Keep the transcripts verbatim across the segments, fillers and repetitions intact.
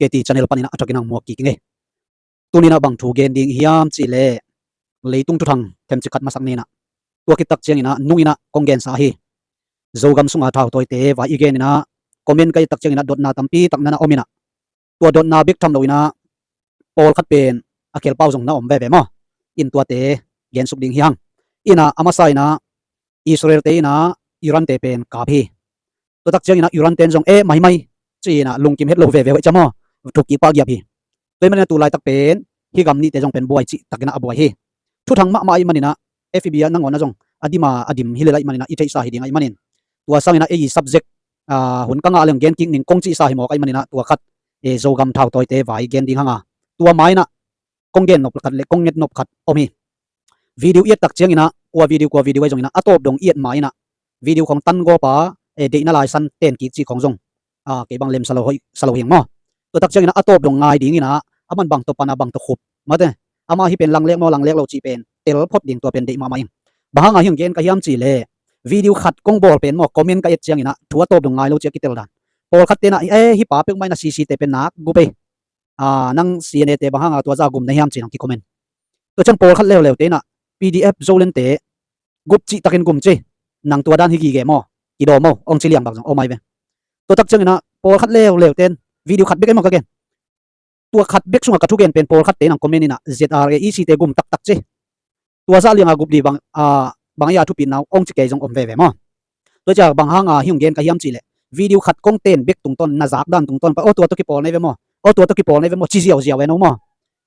K T channel panin ah a thakin hong muak kik ing ei. Tuni in ah bang thu gen ding i hiam cih leh, leitung thuthang themcik khat masak ni in ah, tua khit tak ciangin ah nung in ah kong gensa hi. Zogam sunga thautawite vai i gen in ah, comment ka et tak ciangin ah dotna tampi tak na na om in ah, tua dotna bek tham lo in ah pawlkhat pen a khelpau zong na om veve maw? In tuate gensuk ding hi hang. In ah a masa in ah Israel te in ah Iran te pen kap hi. Tua tak ciangin ah Iran ten zong eh maimai ci in ah lungkim het lo veve hoih ciang maw, thuk kik pah giap hi. Tua ahih manin ah tu laitak pen hih gam nihte zong pen buai cih takin ah a buai hi. Thuthang mahmah ahih manin ah F B I ah nangawn ah zong a dim a a dim hi lel ahih manin ah i theihsa hi ding ahih manin, tua sangin ah ei subject, ah, hun ka ngah leng gen kik ning kong cihsa hi mawk ahih manin ah tua khat, eh, Zogam thautawite vai gen ding hang a, tua ma in ah kong gen nop khat le kong nget nop khat om hi. Video i et tak ciangin ah kua video kua video ahi zongin ah a tawp dong i et ma in ah video khong tan gawp a, eh, deihna lai san ten kik cih khong zong, ah, kei bang lem sa lo hoih sa lo hi ing maw? Tua tak ciangin ah a tawp dong ngai dingin ah aman bang tawh pan a bang tawh khup mate, amah hih pen langlek maw langlek lo cih pen tel phot ding tua pen deih mahmah ing. Bang hanga hih hong gen ka hiam cih leh, video khat kong bawl pen maw comment ka et ciangin ah thu a tawp dong ngai lo ci a kitel dan. Pawlkhat ten ah eh hih pa peuhmah in ah C C te pen nak gup ei. Ah, nang C N A te bang hanga tua zah gum na hiam ci-in hong kicomment. Tua ciang pawlkhat leuleu te in ah P D F Zoland te gup cih takin gum ci, nang tua dan hi gige maw, kidawm maw hong ci liang bang zong om ahi ve. Tua tak ciangin ah pawlkhat leuleu ten video khat bek ei maw ka gen. Tua khat bek sungah ka thugen pen pawlkhat te in hong comment in ah Z R A E C te gum taktak ci. Tua zah lianga gup dih bang, ah, bang ei a thupitna uh hong ci kei zong om veve maw? Tua ciang bang hanga hih hong gen ka hiam cih leh, video khat kong ten bek tungtawn, na zak dan tungtawn pa, aw tua tawh kipawl na hi ve maw, aw tua tawh kipawl na hi ve maw ci ziauziau e no maw?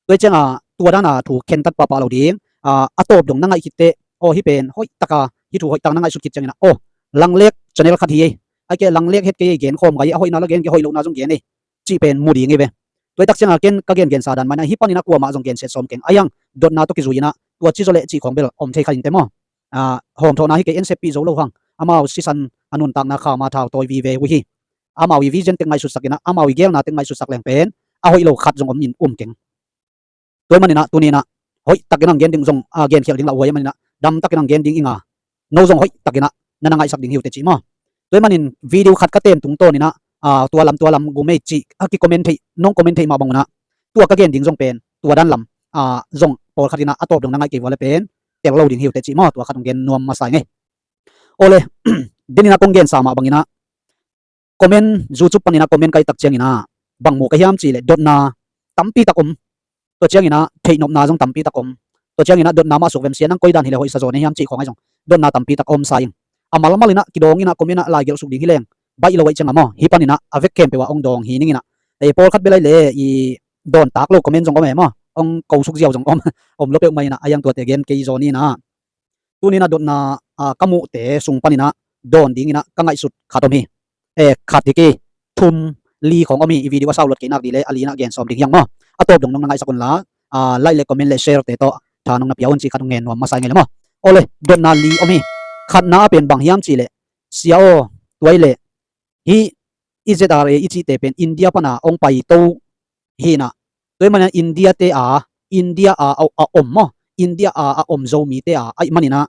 Tua cianga tua dana thu khentat pahpah lo ding, ah, a tawp dong na ngaih khit teh, aw hih pen hoih taka hih thu hoih tak na ngaihsut khit ciangin ah, aw langlek channel khat hi ei, ahih kei leh langlek het kei ei, gen khawm gai ei, a hoihna la gen kei, hoih lohna zong gen ei cih pen mu ding hi ve. Tua hi tak cianga ken ka gengensa dan mah in ah hih panin ah kuamah zong gensiat sawm keng. Ahi hang dotna tawh kizui in ah tua ci zaw leh cih khawng bel om thei kha inteh maw? Ah, hawmthawhna hi kei, en seppih zo lo hang. Amau sisan a nuntakna khama thautawi vive uh hi. Amau i vision tek ngaihsutsak in ah, amau i gelna tek ngaihsutsak leng pen a hoih lo khat zong om in um keng. Tua ahih manin ah tuni in ah hoih takin hong gen ding zong, ah, genkhial ding lauhuai ahih manin ah dam takin hong gen ding ing a, no zong hoih takin ah na na ngaihsak ding hi uh teh cih maw? Tua ahih manin video khat ka ten tungtawn in ah, ah, tua lam tua lam gum ei cih a kicomment theih, nong comment theih mah bang un ah tua ka gen ding zong pen tua dan lam, ah, zong pawlkhat in ah a tawp dong na ngaih kei vua leh pen tel lo ding hi uh teh cih maw? Tua khat hong gen nuam masa ing ei. Awle, den in ah kong gensa mah bangin ah comment, YouTube panin ah comment ka et tak ciangin ah bang mu ka hiam cih leh dotna tampi tak om. Tua ciangin ah theihnopna zong tampi tak om. Tua ciangin ah dotna mah suk vem sia, nang koi dan hi leh hoihsa zaw na hiam cih khawng ahi zong dotna tampi tak a omsa ing. A malmal in ah kidawng in ah comment ah laigelh suk ding hi leng baih lo ahih cianga maw, hih panin ah a vek khempeuh ah hong dawng hi ning in ah. Ei pawlkhat bel ahih leh i dawntak lo comment zong om e maw, hong ko suk ziau zong om, om lo peuhmah in ah, ahi hang tuate gen kei zaw ni in ah. Tuni in ah dotna, ah, ka muhte sung panin ah dawn dingin ah ka ngaihsut khat om hi. Eh, khat hi kei, thum, li khawng om hi. I video a sau luat kei nak dih leh a li in ah gen sawm ding hi hang maw? A tawp dong nong na ngaihsak un la, ah, like le comment le share te tawh tha nong na pia un cih khat hong ngen nuam masa ing ei le maw? Awle, dotna li om hi. Khatna a pen bang hiam cih leh, sia aw, tua ahih leh hih i Z R A i cihte pen India pana hong paito hi in ah. Tua ahih manin ah India te a, India a, a, a om maw, India a, a om Zomite a ahih manin ah,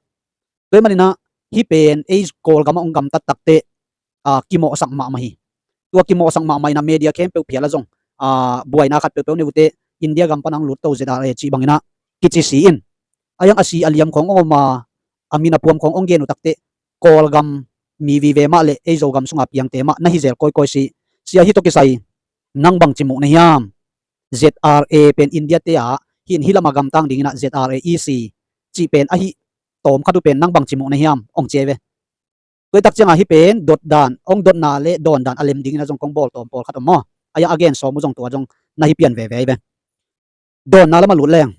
tua ahih manin ah hih pen ei Kawlgam ah hong gamtat tak teh, ah, kimawhsak mahmah hi. Tua kimawhsak mahmah in ah media khempeuh phial ah zong, ah, buaina khat peuhpeuh nei uh teh, India gam pana hong lut to Z R A cih bangin ah kici si in. Ahi hang a si a liam khawng hong om a, a min a phuam khawng hong gen uh tak teh, Kawlgam mi vive mah le ei Zogam sunga piangte mah na hi zel kawikawi si. Sia, hih tawh kisai nang bangci muh na hiam? Z R A pen India te a, hih in hih lam a gamtang dingin ah Z R A E C cih pen ahi tawm khat uh pen nang bangci muh na hiam, hong ci hi ve. Tua hi tak cianga hih pen dotdan, hong dotna le dawndan a lem dingin ah zong kong bawl tawm pawlkhat om maw? Ahi hang a gen sawm uh zong tua zong na hi pian veve hi ve. Dawnna lam a lut leng,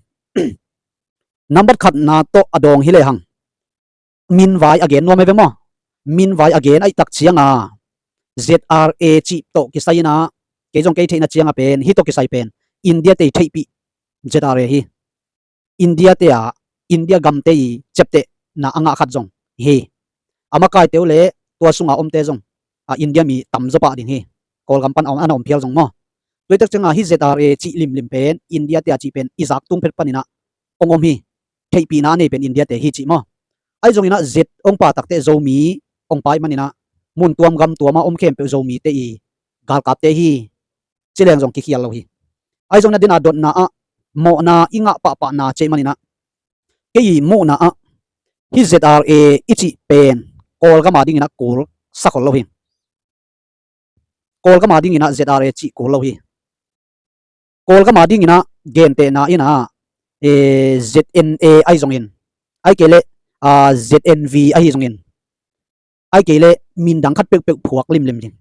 nambat khatna tawh a dawng hi lehang, minvai a gen nuam hi ve maw? Minvai a gen ahih tak cianga Z R A cih tawh kisai in ah, kei zong kei theihna cianga pen hih tawh kisai pen India te i theihpih Z R A hi. India te a, India gamte i ciaptehna a ngah khat zong hi. A makaite uh le tua sunga omte zong, a, India mi tamzaw pah ding hi. Kawlgam pan a om, a na om phial zong maw? Tua hi tak cianga hih Z R A cih limlim pen India te a cih pen i zak tung phet panin ah hong om hi. Theihpihna a nei pen India te hi cih maw? Ahi zongin ah Z hong pah tak teh Zomi hong pah ahih manin ah mun tuam gam tuam a om khempeuh Zomite i galkapte hi. ci leng zong kikhial lo hi. Ahi zongin a dena dotna ah mawhna i ngah pahpahna cih maninah kei i muhna ah hih Z R A i cih pen Kawlgam a dinginah kul sakhol lo hi. Kawlgam a dinginah Z R A cih kul lo hi. Kawlgam a dinginah gentehna inah Z N A ahi zongin, ahi kei leh Z N V ahi zongin, ahi kei leh min dang khat peuhpeuh phuak limlim ding.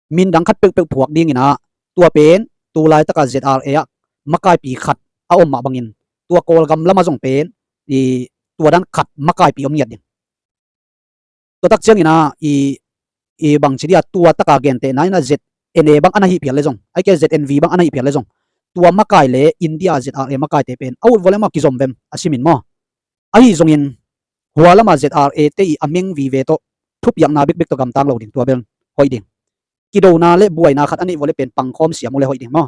Min dang khat peuhpeuh phuak dinginah tua pen tu laitaka Z R A ah makaipi khat a om mah bangin tua Kawlgam lama zong pen i tua dan khat makaipi om ngiat ding. Tua tak cianginah i, i bangci dia tua taka gentehna inah Z N A bang a na hih phial le zong, ahi kei Z N V bang a na hih phial le zong, tua makai le India Z R A makaite pen a ut vua le amah kizom vem a simin maw? Ahi zongin hua lama Z R A te i a meng vive tawh thupiakna bekbek tawh gamtang lo ding, tua bel hoih ding. Kidona le buaina khat a neih vua le pen pangkhawm siam uh le hoih ding maw?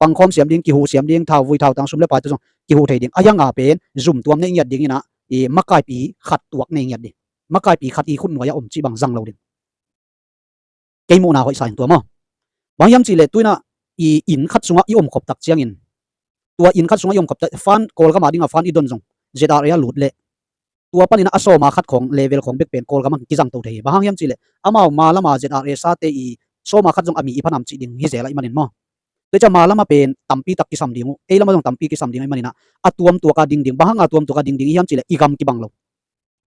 Pangkhawm siam ding, kihuh siam ding, thauvui thautang sum le pai tawh zong kihuh thei ding. A hianga pen zumtuam neih ngiat dinginah i makaipi khat tuak nei ngiat ding. Makaipi khat i khutnuai a om cih bang zang lo ding. Kei muhna hoihsa in tua maw? Bang hiam cihleh tuinah i inn khat sungah i omkhop tak ciangin, tua inn khat sungah i omkhop tak fan, Kawlgam a dinga fan i don zong Z R A a lut leh tua paninah a sawma khat khawng level khawng bek pen Kawlgam a kizang to thei hi. Bang hang hiam cihleh amau ma lama Z R A sate i sawma khat zong a mi i phanam cih ding hi zel ahih manin maw? Tua ciah ma lama pen tampi tak kisam ding uh, ei lama zong tampi kisam ding ahih maninah a tuamtuaka ding ding. Bang hanga tuamtuaka ding ding i hiam cihleh i gam kibang lo.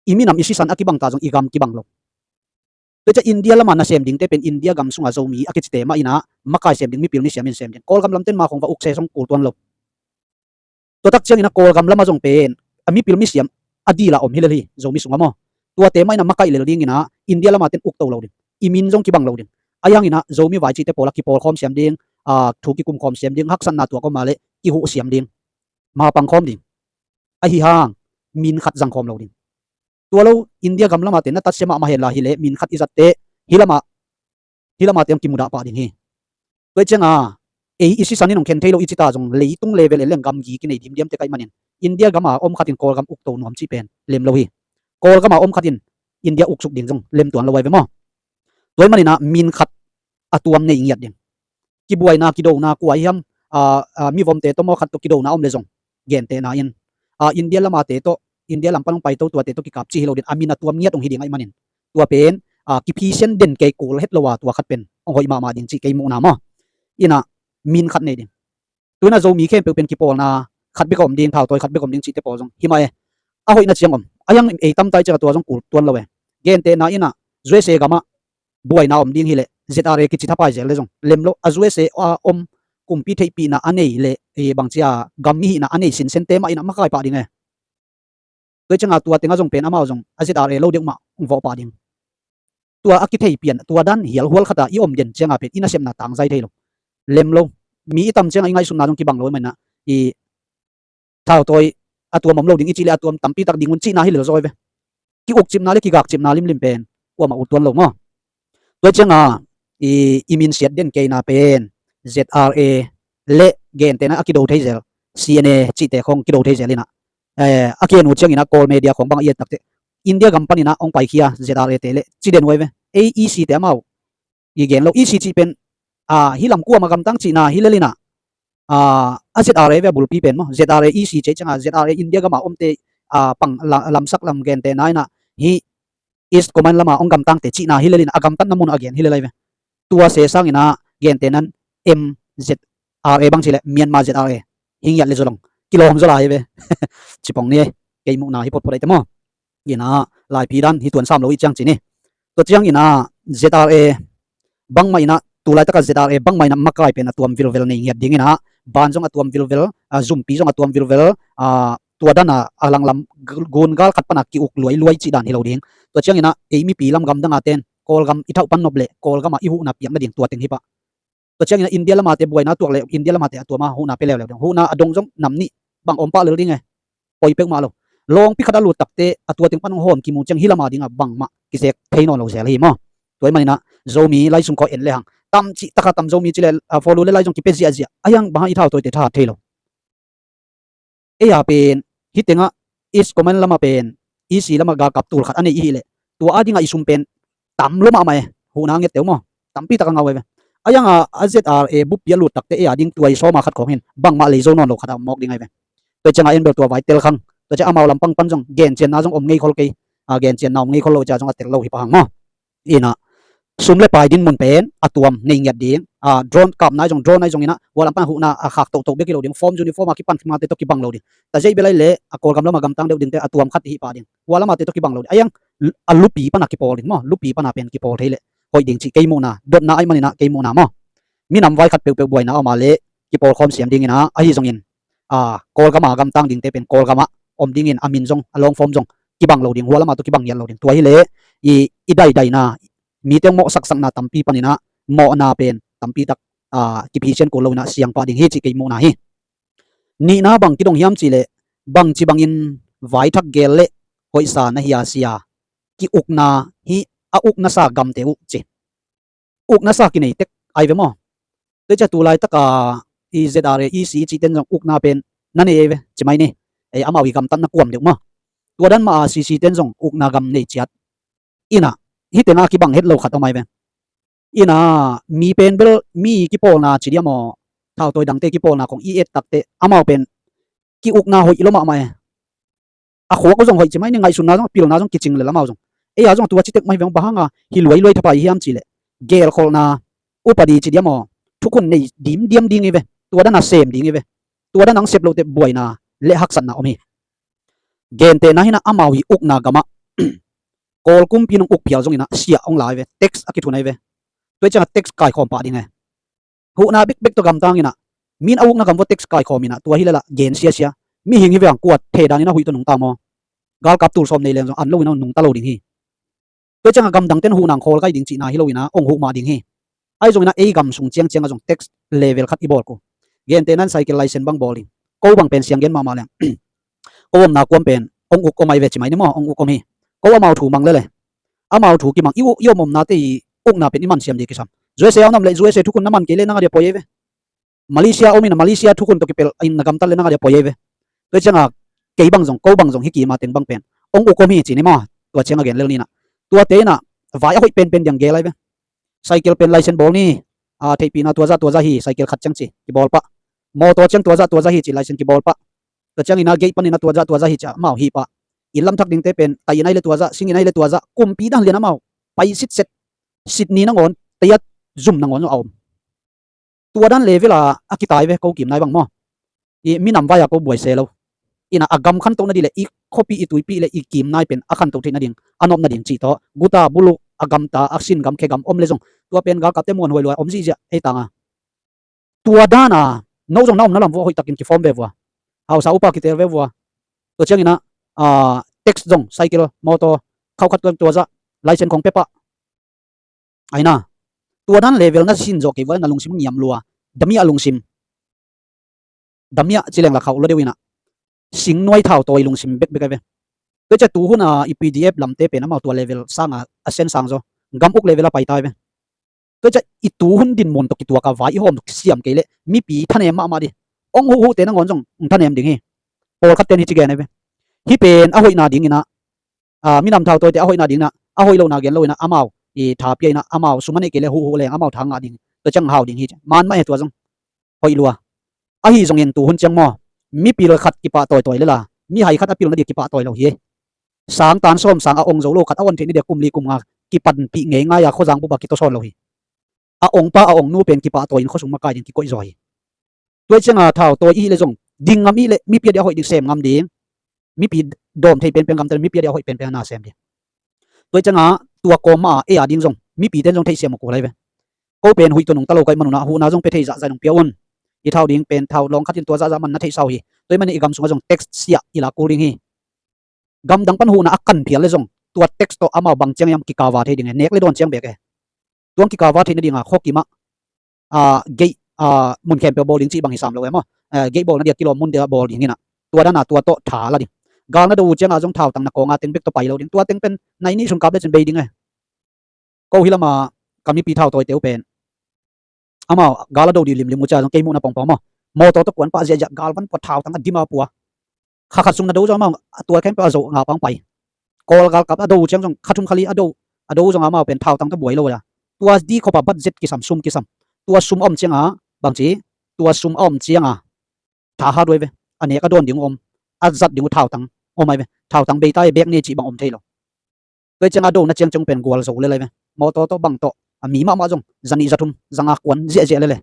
I minam i sisan a kibang ta zong i gam kibang lo. Tua ciah India lama nasem dingte pen India gam sunga Zomi a kicite mah inah makai sem ding, mipil misiam in sem ding. Kawlgam lamten ma khong va ukse song kul tuan lo. Tua tak cianginah Kawlgam lama zong pen a mipil misiam a dila om hi lel hi Zomi sunga maw? Tuate mah inah makaih lel dinginah India lamaten ukto lo ding. I min zong kibang lo ding. Ahi hanginah Zomi vai cihte pawla kipawlkhawm siam ding, a, thu kikumkhawm siam ding, haksatna tuak om a le kihuh siam ding. Ma pangkhawm ding. Ahi hang min khat zangkhawm lo ding. Tua lo India gam lamate na tatsia mahmah henla hileh min khat i zatte hi lama, hi lamate hong kimudah pah ding hi. Tua i cianga ei i sisan in hong khen thei lo i cita zong leitung level en leng gamgi kinei dimdiamte ka hih manin India gama om khatin Kawlgam ukto nuam cih pen lem lo hi. Kawlgama om khatin India uksuk ding zong lem tuan lo ai ve maw? Tua i maninah min khat a tuam nei ngiat ding. Kibuaina kidona kua hiam, a, a, mivomte tawh maw khat tawh kidona om le zong gentehna in, a, India lamate tawh, India lam pan hong paito tuate tawh kikap cih hi lo din a min a tuam ngiat hong hi ding ahih manin tua pen, a, kiphisian den kei kul het lo a tua khat pen hong hoih mahmah ding cih kei muhna maw? Inah min khat nei ding. Tuinah Zomi khempeuh pen kipawlna khat bek a om ding, thautawi khat bek a om ding cihte pawl zong hi mah e. A hoihna ciang om. A hiang ei tamtai ciangah tua zong kul tuan lo e. Gentehna inah U S A gamah buaina om ding hileh Z R A kici thapai zel le zong lem lo. A U S A a om kumpi theihpihna a nei le, e, bangcia gam mihihna a nei sinsente mah inah makai pah ding e. Tua i cianga tua tenga zong pen amau zong a Z R A lo deuh mah hong vawh pah ding. Tua a kithei pian, tua dan hialhual khata i om den cianga pen i nasepna tangzai thei lo. Lem lo. Mi i tam cianga i ngaihsutna zong kibang lo i maninah i thautawi a tuam om lo ding i cih le a tuam tampi tak ding un cihna hi lel zaw i ve. Ki-ukcipna le kigakcipna limlim pen kuamah ut tuan lo maw? Tua i cianga i, i minsiat den keina pen Z R A le gentehna a kido thei zel, C N A cihte khong kido thei zel inah, eh, a kihen uh cianginah Kawl media khong bangah i et takte India gam paninah hong paikhia Z R A te le ci den uh ai ve. Ei E C te amau i gen lo, E C cih pen, a, hi lam kuamah gamtang cihna hi lelinah, a, a Z R A ve a bulpi pen maw? Z R A E C cih cianga Z R A India gama omte, a, pang la, lamsak lam gentehna inah hi East Command lama hong gamtangte cihna hi lelinah a gamtatna munah a gen hi lel ai ve. Tua se sanginah gentehna in M Z R A bang cih le Myanmar Z R A hi ngiat le zolong kilawm zaw lai ai ve. Cipong ni e, kei muhna hi photphot aite maw? Inah laipi dan hi tuan sam lo i ciang ci ni. Tua cianginah Z R A bangmah inah, tu laitaka Z R A bangmah inah makai pen a tuam vilvel nei ngiat dinginah, ban zong a tuam vilvel, a, zumpi zong a tuam vilvel, a, tua dana a langlam gungal khat pana ki-uk luailuai cih dan hi lo ding. Tua cianginah ei mipi lam gamdanga ten Kawlgam i thauh pan nop leh Kawlgama i huhna piak nading tua teng hi pah. Tua cianginah India lamate buaina tuak le India lamate a tuama huhna pia leuleu ding. Huhna a dong zong nam nih bang om pah lel ding e. Poi peuhmah lo. Lawngpi khat a lut takte a tua teng pan hong hawm kimu ciang hi lama dinga bangmah kizek thei nawn lo zel hi maw? Tua i maninah Zomi lai sung khaw en le hang tam cih taka tam Zomi cih le, a, fawlu le lai zong kipia ziahziah a hiang bang hang i thautawite thahat thei lo. Ei a pen hi tengah East Command lama pen E C lama galkap tul khat a nei i hih leh tua a dinga i sum pen tam lo mahmah e. Huhna a ngetteu maw? Tampi taka ngau e ve. A iang a, a Z R A buppi a lut takte ei a ding tua i sawma khat khawng hin bangmah lei zo nawn lo khat a mawk ding ahi ve. Tua ciangah en bel tua vai tel khang. Tua ciang amau lampang pan zong gencianna zong om ngei khol kei. A gencianna om ngei khol lo cia zong a tel lo hi pah hang maw. Inah sum le pai din mun pen a tuam nei ngiat ding. A drone kapna ahi zong, drone ahi zong inah hua lampang huhna a khak tohtoh bek hi lo ding. Form uniform a kipan khimate tawh kibang lo ding. Tazei bel ahi le a Kawlgam lama gamtang deuh dingte a tuam khat hi pah ding. Hua lamate tawh kibang lo ding. A iang a lupi pana kipawl ding maw. Lupi pana pen kipawl thei le hoih ding cih kei muhna, dotna ahi maninah kei muhna maw. Minam vai khat peuhpeuh buaina a om a le kipawl khawm siam dingin a, ahi zongin a Kawlgama gamtang dingte pen Kawlgamah om dingin a min zong a long form zong kibang lo ding, hua lama tawh kibang ngiat lo ding. Tua hi le i, i daidaina, mite mawh saksakna tampi paninah mawhna pen tampi tak a kiphi sian kul loinah siang pah ding hi cih kei muhna hi. Nihna bang kidong hiam cih leh bangci bangin vaithak gel le hoihsa na hia sia ki-ukna hi, a ukna sa gamte uh ci. Ukna sa kinei tek ai ve maw? Tua cia tu laitaka i Z R A E C cihten zong ukna pen na nei ai ve, ci mai ni. Ei amau i gamtatna kuam deuh maw? Tua dan mah a C C ten zong ukna gam nei ciat. Inah hih tengah kibang het lo khat om ai ve. Inah mi pen bel mi kipawlna ci diam aw, thautawi dangte kipawlna kong i et takte amau pen ki-ukna hoih lo mahmah e. A khuak uh zong hoih ci mai ni, ngaihsutna zong, pilna zong kicing lel amau zong. Ei a zong tua citek mai veng, bang hanga hi luailuai thapai hiam cih leh gelkholhna upadi ci diam aw, thukhun nei dimdiam ding hi ve. Tua dana sem ding hi ve. Tua dana ang sep lohteh buaina le haksatna om hi. Gentehna hinah amau hi ukna gamah Kawl kumpi nong uk phial zonginah siah hong lai ve, tax a kithun ai ve. Tua i ciangah tax kaikhawm pah ding e. Huhna bekbek tawh gamtang inah, min a ukna gam vua tax kaikhawm inah, tua hi lela gen siasia. Mihing hi veng kuat thei daninah huih tawh nungta maw? Galkap tul sawm nei leng zong an loinah nungta lo ding hi. Tua i ciangah gamdangten huhna ang khawl kai ding cihna hi loinah hong huh mah ding hi. Ahi zonginah ei gam sung ciangciangah zong tax level khat i bawl ku. Gentehna in cycle license bang bawl ding. Ko bang pen siang gen mahmah leng ko omna kuam pen hong uk om ai ve ci mai ni maw, hong uk om hi. Ko amau thu mang lele. Amau thu kimang i uk, i om omnate i ukna pen i man siam ding kisam. U S A a om le U S A thukhun na man kei le nang a dia poi ai ve. Malaysia om in a Malaysia thukhun tawh kipel in na gamtat le nang a dia poi ai ve. Tua ciangah kei bang zong, ko bang zong hi kima teng bang pen hong uk om hi ci ni maw. Tua ciangah gen lel ninah. Tuate inah vai a hoih penpen diang gel ai ve. Cycle pen license bawl ni. A, theihpihna tuazah tuazah hi, cycle khat ciang ci kibawl pah. Motor ciang tuazah tuazah hi ci license kibawl pah. Tua ciangin a gate panin a tuazah tuazah hi ci amau hih pah. Inn lamthak dingte pen tai in ai le tuazah, sing in ai le tuazah, kumpi dan lian amau pai sitset. Sitni nangawn tayat zum nangawn a om. Tua dan level a a kitai ve ko kimnai bang maw. I minam vai a ko buai se lo. Inah a gam khantoh nading le i khuapi i tuipi le i kimnai pen a khantoh theih nading, a nop nading cih tawh guta buluk a gamta a sin gam khe gam om le zong tua pen galkapte muanhuai lua om zihziah ei tanga. Tua dana no zong na omna lam vua hoihtakin kiform ve vua. Hausa upa kitel ve vua. Tua cianginah a, tax zong cycle motor khauh khat tuan tuazah license khong pepah. Aina tua dan level na sin zawh kei vua na lungsim ngiam lua. Damiah lungsim. Damiah ci leng la khauh lua deuh inah sing nuai thau tawi lungsim bekbek ai ve. Tua ciah tuhuna i P D F lamte pen amau tua level sanga a sen sang zaw. Gam uk level a paitai ve. Tua ciah i tuhun dinmun tawh kituaka vai i hawm siam kei leh mipi thanem mahmah dih. Ong huhhuhte nangawn zong ong thanem ding hi. Pawlkhatten hi ci gen ai ve. Hih pen a hoihna dinginah a, minam thautawite a hoihna dingin ah, a hoih lohna gen loin ah, amau i tha pia in ah, amau sum a neih kei leh huhhuh leng amau tha ngah ding, tua ciang hau ding hi. Man mah e tua zong hoih lua. Ahi zongin tuhun ciang maw, mipil khat kipahtawi tawi lel a, mihai khat a pilna dia kipahtawi lo hi. Sangtan sawm sang a ong zo lo khat a on theihna dia kum li kum nga kipanpih ngeingai a khuazang bup a kitawsawn lo hi. A ongpa a ongnu pen kipahtawi in khuasung makai ding kikoih zaw hi. Tua cianga thautawi i hih leh zong ding ngam i hih leh mipi a dia a hoih ding sem ngam ding. Mipi dawm thei penpen gamta le mipi a dia a hoih penpen a na sem ding. Tua cianga tua kawm mah a ei a ding zong mipiten zong theihsiam uh kul lai ve. Ko pen huih tua nungta lo ka hih manun ah huhna zong pia thei zahzah nung pia un. I thau ding pen thau lawng khat in tua zahzah man na theihsa uh hi. Tua ahih manin i gam sungah zong tax siah i lak kul ding hi. Gamdang pan huhna a kan phial leh zong tua tax tawh amau bang ciang hiam kikava thei ding e, nek le dawn ciang bek e. Tuang kikava theih nadinga khuakim ah, a, gate, a, mun khempeuh bawl ding cih bang hi sam lo e maw. A, gate bawlna dia kilawm mun dia bawl ding in ah, tua dana tua tawh tha la ding. Gal na do uh cianga zong thautang na kawnga teng bek tawh pai lo ding. Tua teng pen nai nih sung kap lecin bei ding e. Ko hi lama ka mipi thautawite uh pen amau gal a do dih limlim uh cia zong kei muhna pongpong maw. Mawtaw tawh kuan pah ziahziah gal van pua thautang a dim a pua. Kha khat sung na do uh zong amau a tua khempeuh a zoh nga pang pai. Kawl galkap a do uh ciang zong kha thum kha li a do, a do uh zong amau pen thautang tawh buai lo a. Tua di khop a budget kisam, sum kisam. Tua sum a om cianga, bangci, tua sum a om cianga, tha hat uh ai ve. A nek a dawn ding uh om, a zat ding uh thautang om ai ve. Thautang bei ta e, bek ni cih bang om thei lo. Tua cianga dona ciangciang pen gualzo lel ai ve. Mawtaw tawh bang tawh, a mi mahmah zong zanih zathum zanga kuan ziahziah lele.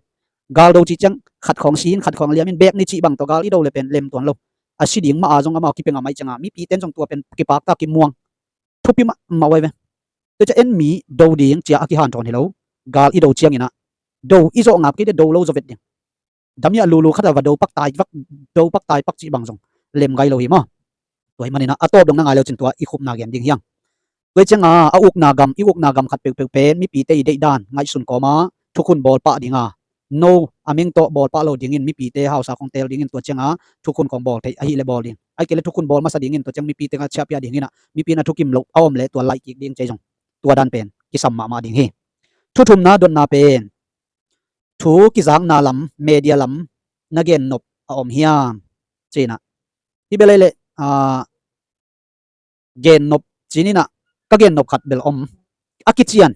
Gal do cih ciang khat khawng sin, khat khawng liamin, bek ni cih bang tawh gal i do le pen lem tuan lo. A si ding mah a zong amau kipia ngam ai cianga, mipite in zong tua pen kipakta kimuang. Thupi mahmah uh ai ve. Tua ciang en mi do ding cia a kihanthawn hi lo. Gal i do cianginah do i zawh ngap kei te do lo zaw vet ding. Damiah lulu khat a va do pak tai pak, do pak tai pak cih bang zong lem gai lo hi maw. Tua hi maninah a tawp dong na ngai lo cin tua i khupna gen ding hiang. Tua cianga a ukna gam, i ukna gam khat peuhpeuh pen mipite i deihdan ngaihsun kawma thukhun bawl pah dinga, no a meng tawh bawl pah lo dingin, mipite hausa khong tel dingin tua cianga thukhun khong bawl theih ahih le bawl ding. Ahih kei le thukhun bawl masa dingin tua ciang mipite nga ciahpiah dinginah, mipi na thukim loh a om le tua laih kik ding cei zong tua dan pen kisam mahmah ding hi. Thuthumna dotna pen thu kizakna lam, media lam na gennop a om hiam? Cinah hi belei le, a, gennop cininah, ka gennop khat bel om. A kician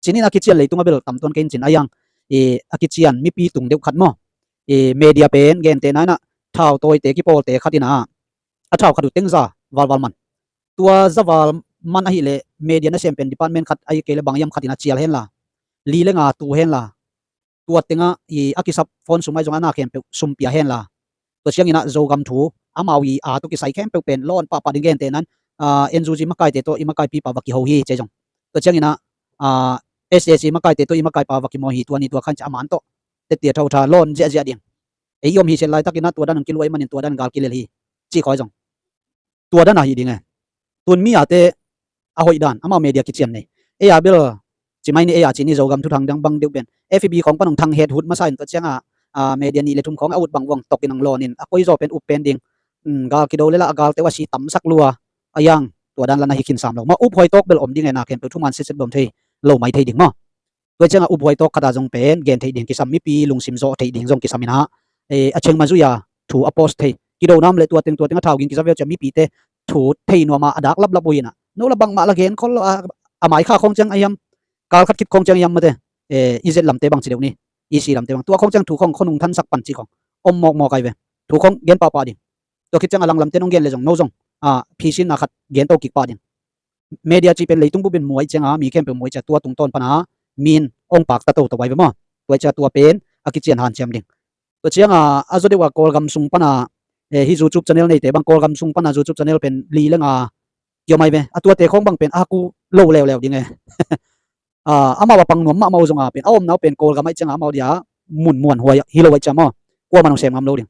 cininah, a kician leitung a bel tamtuan kei in cin a iang, i, a kician mipi tung deuh khat maw. I, media pen gentehna inah thau tawite kipawlte khat inah a thau khat uh tengza valval man. Tua za val man ahih le media nasem pen department khat ahih kei le bang hiam khat inah cial henla, li le nga tu henla, tua tengah i a kisap phone sum ahi zongah a na khempeuh sum pia henla. Tua cianginah Zogam thu amau i a tawh kisai khempeuh pen lawn pahpah ding, gentehna in, a, N U G makaite tawh i makaipipa va kiho hi cei zong. Tua cianginah, a, S A C makaite tawh i makaipa va kimawl hi, tua ni tua khan ci a man tawh tetti a thotha lawn ziahziah ding. Ei i om hi siat laitakinah tua dan ang kiluai manin tua dan gal kilel hi cih khawi zong. Tua dan ahi ding e. Tun mi ate a hoih dan amau media kician nei. Ei a bel cimai ni, ei a cini Zogam thuthang dang bang deuh pen F B khawng pan hong thang het hut masa in tua cianga, a, media nih le thum khawng a ut bang vong tokin ang lawnin a koi zaw pen up pen ding. Um, gal kido lela a galte uh a si tamsak lua a iang tua dan lana hi khinsam lo. Ma uphuai tawk bel om ding e, na khempeuh thuman setset bawm thei lo mai thei ding maw. Tua cianga uphuai tawk khata zong pen gen theih ding kisam, mipi lungsim zawh theih ding zong kisam inah, e, a chengma zui-a thu a post thei, kidonam le tua teng tua teng a thau ging kiza veu cia mipite thu thei nuama a dak laplap uh hinah. No la bangmah la gen khol lo a, a mai kha khawng ciang a hiam, kal khat khit khawng ciang a hiam mate, e, i zet lamte bang ci deuh ni, i si lamte bang, tua khawng ciang thu khawng khonung thansak pan ci khawng om mawkmawk ai ve. Thu khawng gen pahpah ding. Tua khit ciang a langlamte nong gen le zong no zong, a, phisinna khat gen to kik pah ding. Media cih pen leitung bupin muai cianga mi khempeuh muai cia tua tungtawn pana min ong pakta toto ai ve maw. Tua cia tua pen a kician hanciam ding. Tua cianga a zaw deuha Kawlgam sung pana, e, hi YouTube channel neite bang Kawlgam sung pana YouTube channel pen li le nga kiom ai ve. A tuate khawng bang pen a ku lo leuleu ding e. A, amau a pang nuam mahmah uh zonga pen a omna uh pen Kawlgam aih cianga amau dia mun muanhuai hi lo aih cia maw. Kuaman hong sem ngam lo ding.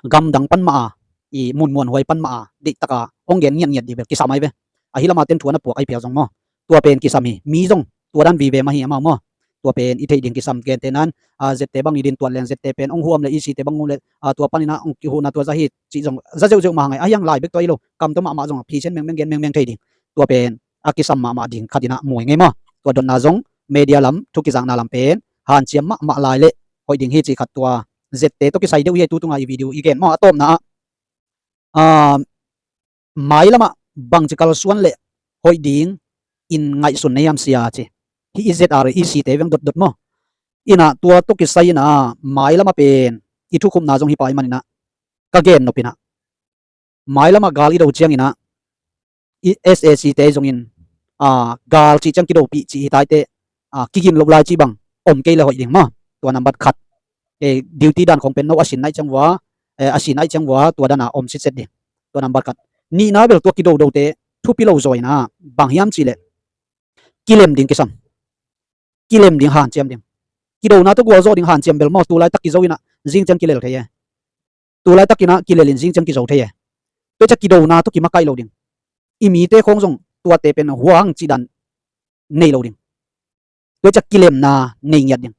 Gamdang pan mah a, i mun muanhuai pan mah a, deihtaka hong gen ngiatngiat dih bel kisam ai ve. Ahi lama ten thu a na puak ai phial zong maw. Tua pen kisam hi, mi zong tua dan vive mah hi amau maw. Tua pen i theih ding kisam, gentehna in, a, zette bang i din tuat leng zette pen hong huam le, i site bang hong le, a, tua panina hong kihuna tua za hi cih zong za zeuhzeuh mah ngai, a hiang lai bek tua i lo, kam tua mahmah zong a phisen mengmeng gen mengmeng thei ding. Tua pen a kisam mahmah ding khat inah muai ngei maw. Tua dotna zong media lam, thu kizakna lam pen hanciam mahmah lai leh hoih ding hi cih khat tua zette tawh kisai deuh hi. Tutunga i video i gen maw, a tawpna ah, a, mailamah bangci kalsuan leh hoih ding in ngaihsun nei hiam sia ci. Hih i Z R A i site veng dotdot maw. Inah tua tawh kisai inah mailamah pen i thukhupna zong hi pai maninah ka gennop inah mailamah gal i do cianginah i S A C te zongin, a, gal cih ciang kidopih cih hi taite, a, kigim loh lai cih bang om kei le hoih ding maw. Tua nambat khat. E, duty dan khong pen no a sin naih ciang vua, e, a sin naih ciang vua tua dana om sitset ding. Tua nambat khat. Nihna bel tua kidodote thupi lo zaw inah bang hiam cihleh kilem ding kisam. Kilem ding hanciam ding. Kidona tawh gualzawh ding hanciam bel maw, tulaitak kizo inah zing ciang kilel thei e. Tulaitak inah kilelin zing ciang kizo thei e. Tua cia kidona tawh kimakaih lo ding. I mite khawng zong tuate pen huang cihdan nei lo ding. Tua cia kilemna nei ngiat ding.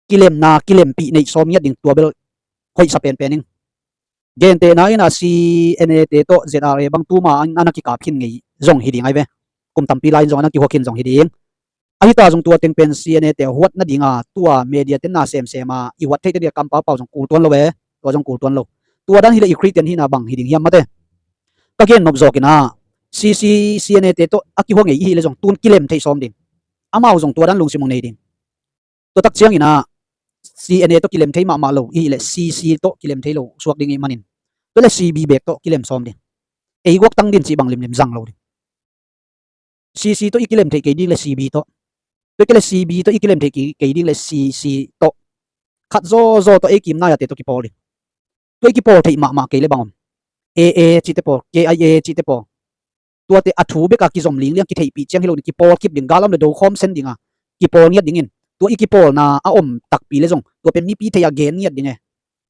Kilemna kilempih neih sawm ngiat ding, tua bel hoihsa penpen ing. Gentehna inah C N A te tawh Z R A bang tuma in a na kikap khin ngei zong hi ding ai ve. Kum tampi lai in zong a na kihua khin zong hi ding. Ahi ta zong tua teng pen C N A te huat nadinga tua media tenna semsema i huat theihte dia kampau pau zong kul tuan lo e. Tua zong kul tuan lo. Tua dan hileh i Khristian hihna bang hi ding hiam mate. Ka gennop zawkinah C C C N A te tawh a kihua ngei i hih le zong tun kilem theih sawm ding. Amau zong tua dan lungsim hong nei ding. Tua tak cianginah C N A tawh kilem thei mahmah lo i hih leh C C tawh kilem thei lo suak ding i hih manin, tua leh C B bek tawh kilem sawm ding. Ei guak tang din cih bang limlim zang lo ding. C C tawh i kilem theih kei ding leh C B tawh, tua kei leh C B tawh i kilem theih kei, kei ding leh C C tawh, khat zawzaw tawh ei kim nai-ate tawh kipawl ding. Tua i kipawl theih mahmah kei leh bang om? A A cihte pawl, K I A cihte pawl, tuate a thu bek a kizom lingliang kitheihpih ciang hi lo ding, kipawl kip ding, gal a om leh do khawm sen ding a kipawl ngiat ding in, tua i kipawlna a om takpi leh zong tua pen mipi theih a gen ngiat ding e.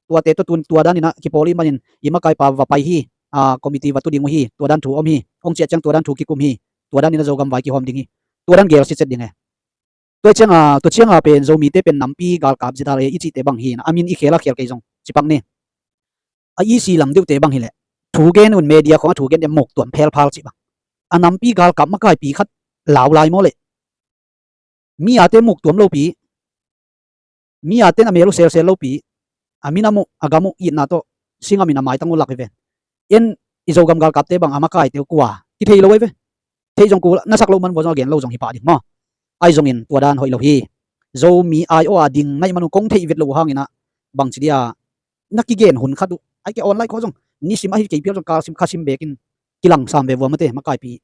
Tuate tawh tun tua dan in a kipawl i hih manin i makaipa va pai hi, a, committee va tu ding uh hi, tua dan thu om hi, hong ciah ciang tua dan thu kikum hi, tua dan in a Zogam vai kihawm ding hi, tua dan gel sitset ding e. Tua ciang a, tua ciang a pen Zomite pen nampi galkap Z R A i cihte bang hi in a, a min i khel a khel kei zong ci pak ni. A E C lam deuhte bang hi leh, thu gen un, media khawng a thu gen deuh muktuam phelphal cih bang. A nampi galkap makaipi khat lau lai maw leh, mi ate muktuam lopi, mi ate na mel uh selsel lopi, a minam uh, a gam uh itna tawh singam in a maitang uh lak hi ve. En, i Zogam galkapte bang a makaite uh kua kithei lo ahi ve. Theih zong kul, na sak loh man vua zong a gen lo zong hi pah ding maw. Ahi zongin tua dan hoih lo hi. Zomi ai aw a ding na hih man uh kong theih vet loh uh hangin a, bangci dia, na kigen hun khat uh, ahi kei online khawng zong nisim ahi kei phial zong kalsim khasim bekin kilangsam ve vua mate, makaipi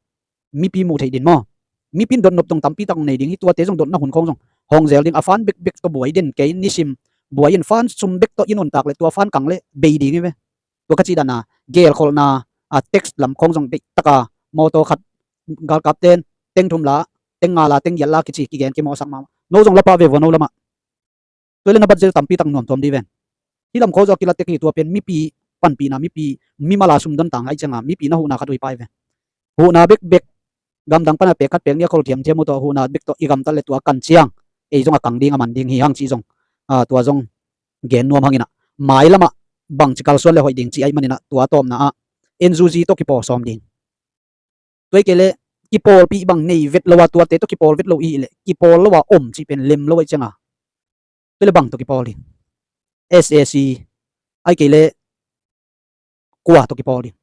mipi muh theih din maw. Mipi in dotnop dong tampi tak hong nei ding hi, tuate zong dotna hun khawng zong hong zel ding, a fan bekbek tawh buai den kei, nisim buai in fan sum bek tawh i nuntak leh tua fan kang leh bei ding hi ve. Tua ka cih dan a, gelkholhna, a, text lam khawng zong deih tak a, mawtaw khat galkapten teng thum la, teng nga la, teng giat la kici kigen kimawhsak mahmah. No zong la pah ve vua no lamah. Tua leh na bat zel tampi tak nuamtuam dih ven. Hih lam khawng zong a kilat tek hi, tua pen mipi panpihna, mipi mimal a sum don tang ahi ciang a, mipi na huhna khat uh hi pah hi ve. Huhna bekbek, gamdang pan a pek khat pek nih a khol thiamthiam uh tawh huhna bek tawh i gamtat leh tua kan ciang ei zong a kang ding a man ding hi hang cih zong, a, tua zong gen nuam hang in a, mailam ah bangci kalsuan leh hoih ding cih ahih manin a, tua tawpna ah N U G tawh kipawl sawm ding. Tua hi kei leh kipawlpih bang nei vet lo a, tuate tawh kipawl vet lo i hih leh, kipawl lo a om cih pen lem lo ahih ciang a, tua leh bang tawh kipawl ding? S A C, ahih kei leh kua tawh kipawl ding?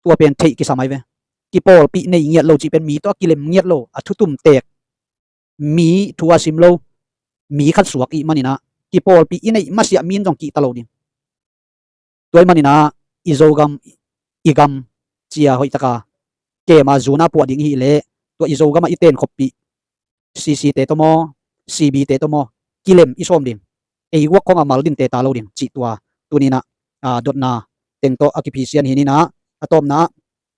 Tua pen theih kisam ahi ve. Kipawlpih nei ngiat lo cih pen mi tawh a kilem ngiat lo, a thutum tek, mi thu a sim lo, mi khat suak i hih manin a, kipawlpih i neih masiah mi in zong kihta lo ding. Tua ahih manin a, i Zogam, i gam ci a hoih tak a kem a zun a puah ding i hih leh, tua i Zogam ah i tenkhoppih C C te tawh maw, C B te tawh maw, kilem i sawm ding. Ei guak khawng a mal ding te ta lo ding cih tua tuni in a, a, dotna teng tawh a kiphisian hi in a, a tawpna ah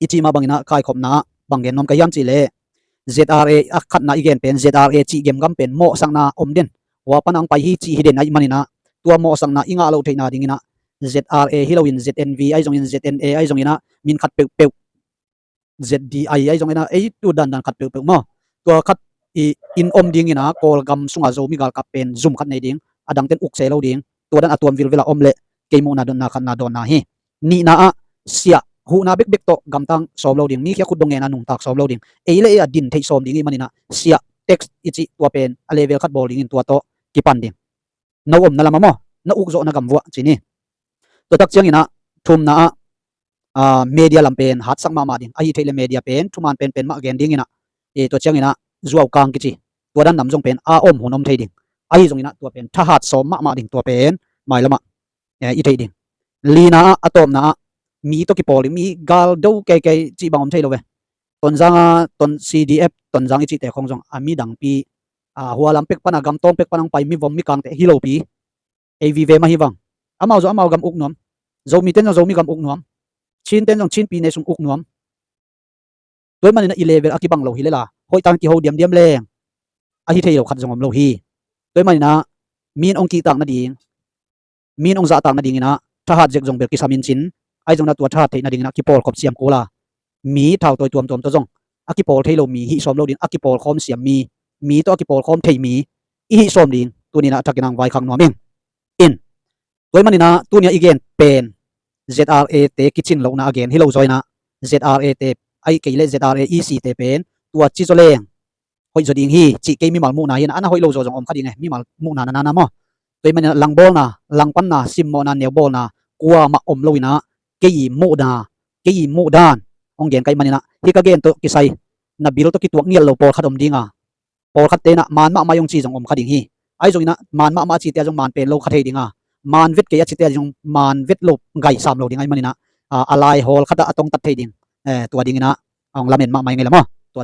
i cih mah bangin a, kaikhopna ah bang gen nuam ka hiam cih leh, Z R A a khatna i gen pen, Z R A cih gemgam pen mawhsakna om den. Hua pan a hong pai hi cih hi den ahih manin a, tua mawhsakna i ngah loh theihna dingin a, Z R A hi loin Z N V ahi zongin, Z N A ahi zongin a, min khat peuhpeuh, Z D I ahi zongin a, ei tu dandan khat peuhpeuh maw, tua khat i in om dingin a, Kawlgam sungah Zomi galkap pen zum khat nei ding, a dangten uk se lo ding. Tua dan a tuam vilvel a om leh kei muhna dotna khatna dawnna hi. Nihna ah siah huhna bekbek tawh gamtang sawm lo ding, mi khia khut dong ngen a nungtak sawm lo ding, ei le ei a din theih sawm ding i hih manin a, siah text i cih tua pen a level khat bawl dingin tua tawh kipan ding. Na omna lam ah maw, na uk zawhna gam vuah ci ni. Tua tak ciangin a, thumna ah, a, media lam pen hatsak mahmah ding. Ahi theih leh media pen thuman penpen mah gen dingin a, e, tua ciangin a zuau kang kici, tua dan nam zong pen a om hun om thei ding. Ahi zongin a tua pen thahat sawm mahmah ding, tua pen mailam ah, e, i theih ding. Lina ah, a tawpna ah, mi tawh kipawl ding, mi gal do keikei cih bang om thei lo ve. Tonzang a, Ton C D F, Tonzang i cihte khawng zong a midangpi, a, hua lam pek pan a, gamtawng pek pan a hong pai mivom mikangte hi lopi, ei vive mah hi vang. Amau zong amau gam uk nuam, Zomite'n zong Zomi gam uk nuam, Chinte'n zong Chinpi ne sung uk nuam. Tua ahih manin a i level a kibang lo hi lel a, hoih takin kiho diamdiam leng, ahi thei lo khat zong om lo hi. Tua ahih manin a, mi in hong kihtak nading, mi in hong zahtak nadingin a, thahat zek zong bel kisam in cin, ahi zongin a tua thahat theih nadingin a kipawlkhop siam kul a, mi thautawi tuamtuam tawh zong a kipawl thei lo mi hih sawm lo ding, a kipawlkhawm siam mi, mi tawh a kipawlkhawm thei mi i hih sawm ding, tuni in a thakin hong vaikhak nuam ing. In, tua ahih manin a, tuni a i gen pen Z R A te kicin lohna a gen hi lo zaw in a, Z R A te, ahih kei leh Z R A E C te pen tua ci zaw leng hoih zaw ding hi cih kei mimal muhna hi in a, a na hoih lo zaw zong om kha ding e, mimal muhna na na na maw. Tua ahih manin a langbawlna, langpanna, simmawhna, neubawlna kuamah om lo in a, kei i muhna, kei i muhdan hong gen ka hih manin a, hih ka gen tawh kisai na bil tawh kituak ngiat lo pawlkhat om ding a, pawlkhatte in a man mahmah hong ci zong om kha ding hi. Ahi zongin ah man mahmah a cite ah zong man pen lo kha thei ding a, man vet kei a cite ah zong man vet lo, gai sam lo ding ahih manin ah, a, a lai hawl khat ah a tongtat thei ding, eh, tua dingin ah a hong lamen mahmah ing ei la maw.